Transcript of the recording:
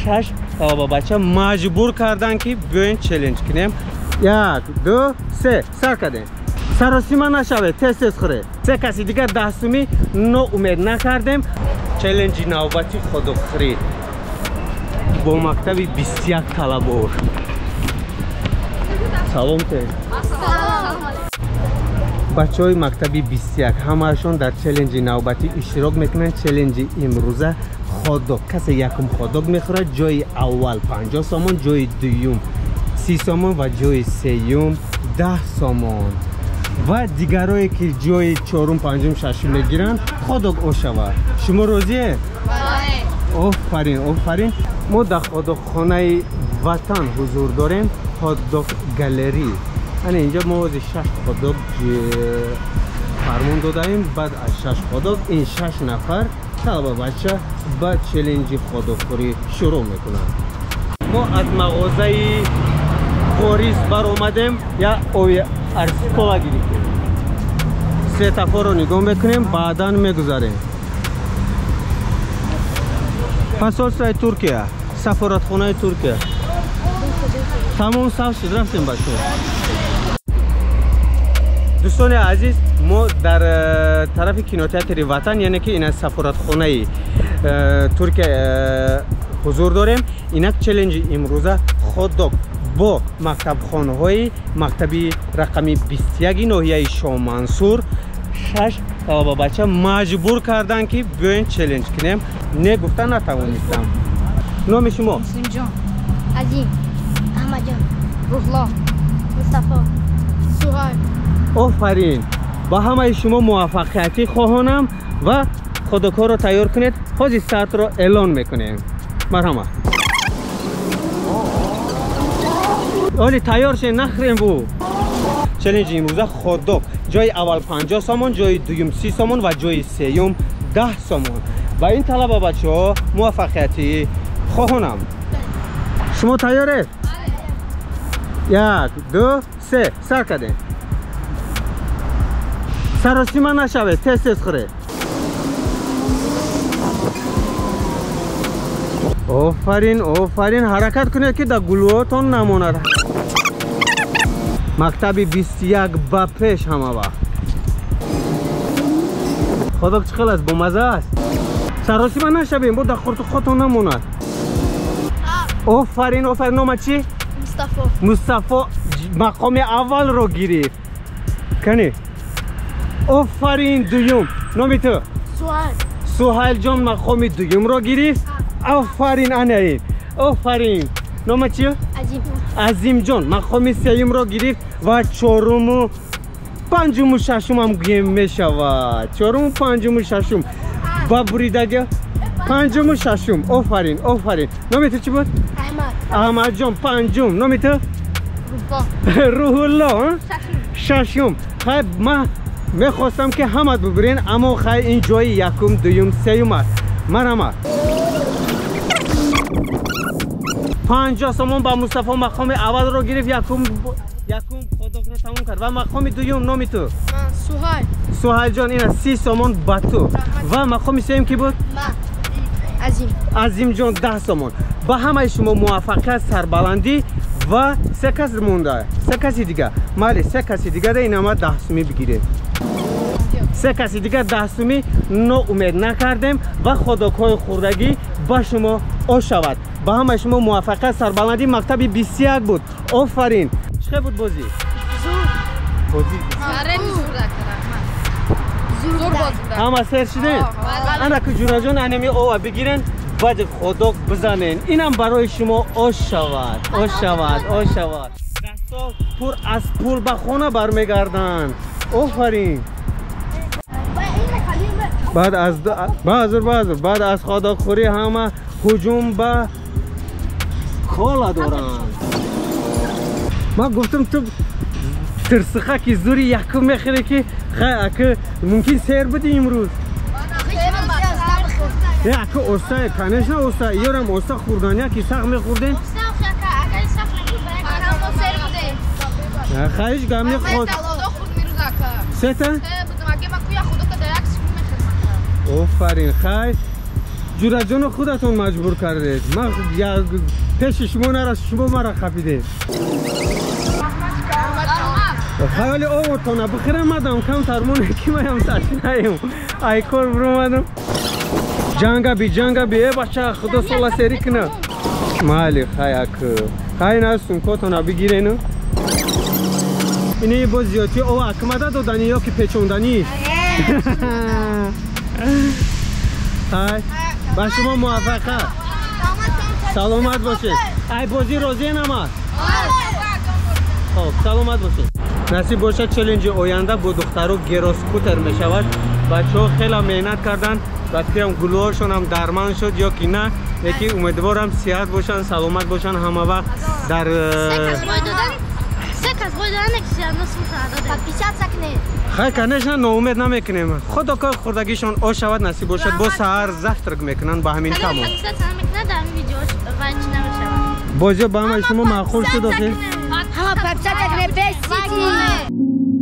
6 талаба бача маҷбур карданд, ки биёен челлендж кунем. 1, 2, 3, сар кардем. Саросима нашавед, тез тез хӯред. Се каси дигар 10 сумӣ ноумед накардем. Челленҷи навбати ходокхӯрӣ бо мактаби 21 талабор. Салом те. Бачаҳои мактаби 21 ҳамаашон дар челленҷи навбатӣ иштирок мекунанд. Челленҷи имрӯза ходок. Касе якум ходок мехӯрад, ҷои аввал 50 сомон, ҷои дуюм 30 сомон ва ҷои сеюм 10 сомон. Ва дигарое ки ҷои чорум, панҷум, шашум мегиранд, ходок ошавад. Шумо розие? Офарин, офарин. Мо дар ходокхонаи Ватан ҳузур дорем, ходок галерӣ. Ана инҷо мо ҳозир 6 ходок фармон додаем. Баъд аз 6 ходок ин 6 нафар талаба бача ба челленҷи ходокхӯрӣ шурӯъ мекунанд. Мо аз мағозаи Борис баромадем, як ови арсикола гирифтем. Светофорро нигоҳ мекунем, баъдан мегузарем. Посольствои Туркия, сафоратхонаи Туркия. Тамом сав шуд, рафтем бачаҳо. Дӯстони азиз, мо дар тарафи кинотеатри Ватан, яъне ки ина сафоратхонаи Туркия ҳузур дорем. Инак челленҷи имрӯза ходок бо мактабхонаҳои мактаби рақами 21 ноҳияи Шоҳмансур. 6 талаба бача маҷбур карданд, ки биёен челлендж кунем. Не гуфта натавонистам. Номи шумо? Муслимҷон. Азим. Аҳмадҷон. Рӯҳло. Мустафо. Суҳайб. Офарин. Ба ҳамаи шумо муваффақиятӣ хоҳонам ва ходокҳоро тайёр кунед. Ҳозир саатро эълон мекунем. Марҳамат. Оли тайёр шед, нахӯрем бу. Челленҷи имрӯза ходок. Ҷои аввал 50 сомон, ҷои дуюм 30 сомон ва ҷои сеюм 10 сомон. Ба ин талаба бачаҳо муваффақиятӣ хоҳонам. Шумо тайёред? 1, 2, 3, сар кардем. Саросима нашавед, тез тез хӯред. Офарин, офарин. Ҳаракат кунед, ки дар гулӯҳотон намонад. Мактаби 21 ба пеш ҳама вақт. Ходок чӣ хел аст? Бомаза аст? Саросима нашавем, бо дар хуртухотон намонад. Офарин, офарин. Нома чӣ? Мустафо. Мустафо мақоми аввалро гирифт. Кани? Офарин, дуюм. Номи ту? Суҳайл. Суҳайлҷон мақоми дуюмро гирифт. Офарин, анаин. Офарин. Нома чӣ? Азим. Азимҷон мақоми сеюмро гирифт ва чоруму панҷуму шашумам гӯем мешавад. Чоруму панҷуму шашум. Ба буридаги панҷуму шашум. Офарин, офарин. Номи ту чӣ буд? Аҳмад. Аҳмадҷон панҷум. Номи ту? Рӯҳулло. Рӯҳулло, шашум. Хай, ман мехостам, ки ҳамат бибирен, аммо хай, ин ҷои якум, дуюм, сеюм аст. Марҳамат. 50 сомон ба Мустафо, мақоми аввалро гирифт, якум якум ходокро тамом кард. Ва мақоми дуюм, номи ту? Суҳайл. Суҳайлҷон, ина 30 сомон ба ту. Ва мақоми сеюм ки буд? Азим. Азимҷон 10 сомон. Ба ҳамаи шумо муваффақият, сарбаландӣ. Ва се кас монда, се каси дига. Майли, се каси дигара инама 10 сумӣ бигиред. Се каси дигар 10 сумӣ ноумед накардем ва ходокҳои хӯрдагӣ ба шумо ош шавад. Ба ҳамаи шумо муваффақият, сарбаландӣ. Мактаби 21 буд. Офарин. Чӣ хел буд бозӣ? Бозӣ ҳама сер шудем? Ана ку ҷураҷон, анами ова бигирен, баъд ходок бизанен. Инам барои шумо ош шавад, ош шавад, ош шавад. Дасто пур аз пул ба хона бармегарданд. Офарин. Баъд аз баъзур баъзур баъд аз ходокхӯрӣ ҳама ҳуҷум ба кола доранд. Ман гуфтам, ту тирсиха ки зури якум мехӯре, ки хай, ака мумкин сер будӣ имрӯз. Не, ака, оста, конечно, оста, ёрам оста хӯрдан, яки сахт мехӯрдем. Хаҳиш гам не ход. Сета? Офарин, хай. Ҷураҷоно худатон маҷбур кардед. Ман пеши шумо нарас, шумо мара хапидед. Хаёли овортона бихӯрам мадам камтар моне ки маям сашнаем. Ай кор биромадам. Ҷанга би, ҷанга би, э бача, худо сола сери кина. Майли, хай ак. Хай на сумкотона бигирену. Ини боз зиёдти ова акмада додани ё ки печонданӣ? Хай, ба шумо муваффақат. Саломат бошед. Ай бозӣ розиен ама? Хоб, саломат бошед. Насиб бошад, челленҷи оянда бо духтаро гироскутер мешавад. Бачаҳо хеле меҳнат карданд, ба фикрам гулӯҳошонам дарман шуд ё ки на, лекин умедворам сиҳат бошанд, саломат бошанд ҳама вақт дар хай, конечно, ноумед намекунем. Худо кор хӯрдагишон ош шавад, насиб бошад, бо саҳар завтрак мекунанд ба ҳамин тамом. Бозиё ба ҳамаи шумо маъқул шуд охир? Ҳама подписаться кунед, бесити.